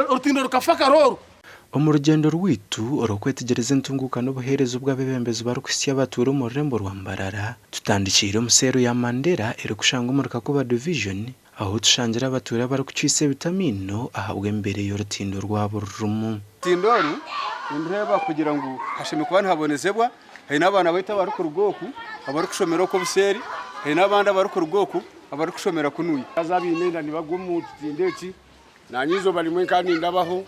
Orutindo rukafa akarooro. Omu rugyendo rwaitu orw'okwetegyereza entunguuka n'obuheereza obu abeebembezi barikuhitsya abatuura omu rurembo rwa Mbarara, tutandikiire omu seero ya Mandera erikushangwa omuri Kakoba Division ahu tushangire abatuura barikucwisa ebiti amaino ahabw'embeera ei orutindo rwabo rurimu. Orutindo oru nindureeba kugira ngu hashemereire kuba nihabonezebwa, haine abaana baitu abarikuruga oku abarikushomera oku obuseeri, haine abandi abarikuruga oku abarikushomera kunuya. Haza abaine enda nibagwa omu kitindo eki. Naanye eizooba rimwe nkaba nindabaho,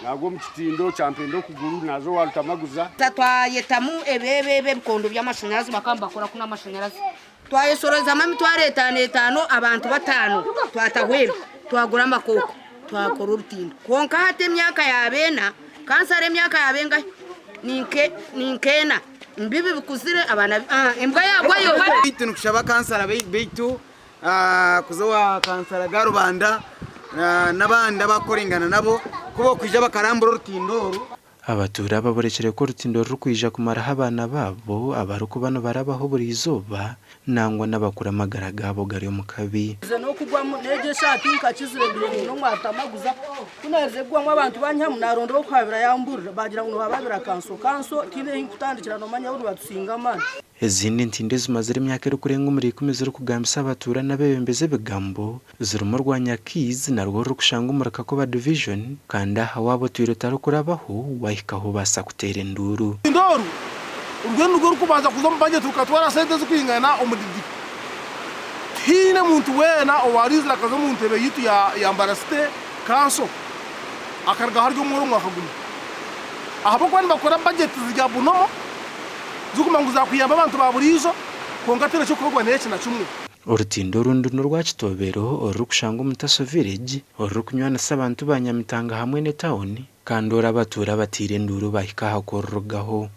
naagwa omu kitindo kyampenda okuguru, naaza owa Rutamaguza. Twayetamu ebi ebi ebi ebikondo by'amashanyarazi bakaba nibakora kunu amashanyarazi. Twayeshorozamu emitwaro etaano etaano abantu bataano twataho ebi twagura amakooko twakora orutindo. Kwonka hati emyaka yaaba ena, kansara emyaka yaaba engahi? Ni nk'ena. Mbibi bikuzire abaana embwa yaagwayo. Beitu nikushaba kansara beitu kuza owa kansara Garubanda n'abandi abakukorengana nabo ku bokwija bakarambura orutindo oru. Abatuura baborekire ku orutindo rurikwija kumaraho abaana baabo abarikuba nibarabaho buri izooba nangwa n'abakuru amagara gaabo gari omu kabi. Nze n'okugwamu n'egyo eshaati nkakizire mbire ndi n'omwatamaguza ku naaherize kugwamu abantu banyihamu naaronda ow'okuhabira yamburira baagira ngu nibahababira kanso kanso tihaine ahi nkutandikira noomanya bo nibatusinga amaani. Ezindi ntindo ezimazire emyaka erikurenga omuri ikumi zirikugambisa abatuura n'abeebembezi ebigambo zirimu orwa Nyakiizi narwo orurikushangwa omuri Kakoba Division kandi aha waaba otwire otarikurabaho waahikaho obaasa kuteera enduuru. Orutindo oru rwe nirwo rurikubanza kuza omu bajeti rukatwara sente ezirikwingana omudidi. Tihaine muntu weena owaariizire akaza omu ntebe yaitu ya Mbarara City Council akarugaho ari omworo omwaka gumwe ahabw'okuba nibakora bajeti ziri abunomo. Zirikumanya ngu zaakuyamba abantu ba buriijo, kwonka tihaine ky'okukorwa n'eki na kimwe. Orutindo orundi n'orwa Kitobero orurikushangwa omu Taso Village orurikunywanisa abantu ba Nyamitanga hamwe n'etauni kandi oru abatuura bataire enduuru bahika aha kururugaho.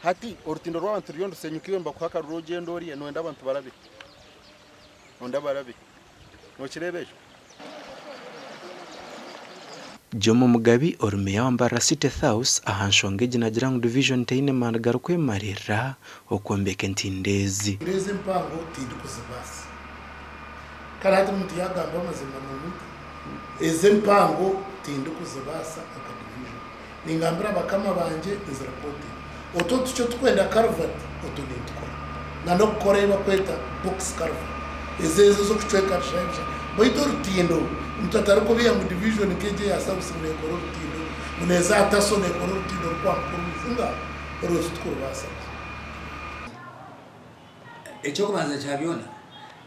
Hati orutindo rw'abantu ruriyo nirusenyuka iwe nibakuha akaruru ogyende orye noyenda abantu barabe? Noyenda barabe? Nokireeba ekyo? Jomo Mugabi ori Meeya wa Mbarara City South aha nshonga egi nagira ngu divijoni teine maani garikwemarira okwombeka entindo ezi. Ezi empango tindikuzibaasa. Kare hati omuntu yaagamba amazima noomwita. Ezi empango tindikuzibaasa nka division. Ningambira bakama bangye nziripotinga. Otu otukye otukwenda culvert otu nintukora. Na n'okukora ei bakweta box culvert. Ezo ezo ez'okucwekanisa ebisha. Baitu orutindo omuntu atarikubiiha ngu division nk'egi eya South ngu neekora orutindo, ngu neeza aha Taso neekora orutindo rurikwambuka orwizi. Ngaaha, orwo titukurubaasa busha. Eky'okubanza kya byona,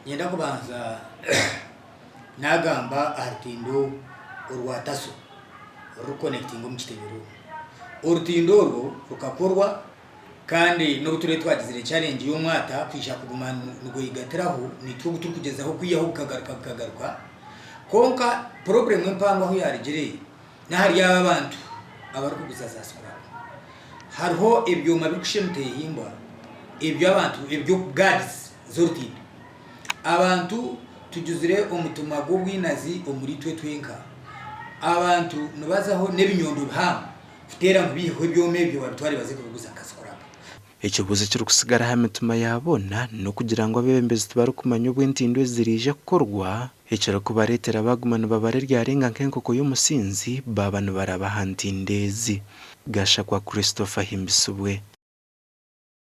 niinyenda kubanza naagamba aha rutindo orwa Taso orurikukonekitinga omu kitebe omu. Orutindo orwo rukakorwa kandi n'obu turiyo twagizire challenge y'omwata kwija kuguma nigwegatiraho, naitwe ogu turikugyezaho kwihaho gukagaruka gukagaruka, kwonka problem empango ahu yaarugire n'ahari abo abantu abarikuguza za scrap. Hariho ebyoma birikushusha emitehimbwa eby'abantu ebyo guards z'orutindo. Abantu tujuzire omutima gw'obwinazi omuri itwe twenka. Abantu nibazaho n'ebinyondo bihango kuteera ngu biiheho ebyoma ebyo babitware baze kubiguza nka scrap. Ekibuuzo ekirikusigara aha mitima ya boona n'okugira ngu abeebembezi tibarikumanya obu entindo ezi ziraije kukorwa, ekirikubareetera baaguma nibabara eryarenga nk'enkoko y'omusinzi baaba nibaraba aha ntindo ezi. Gashakwa Christopher Ahimbisibwe.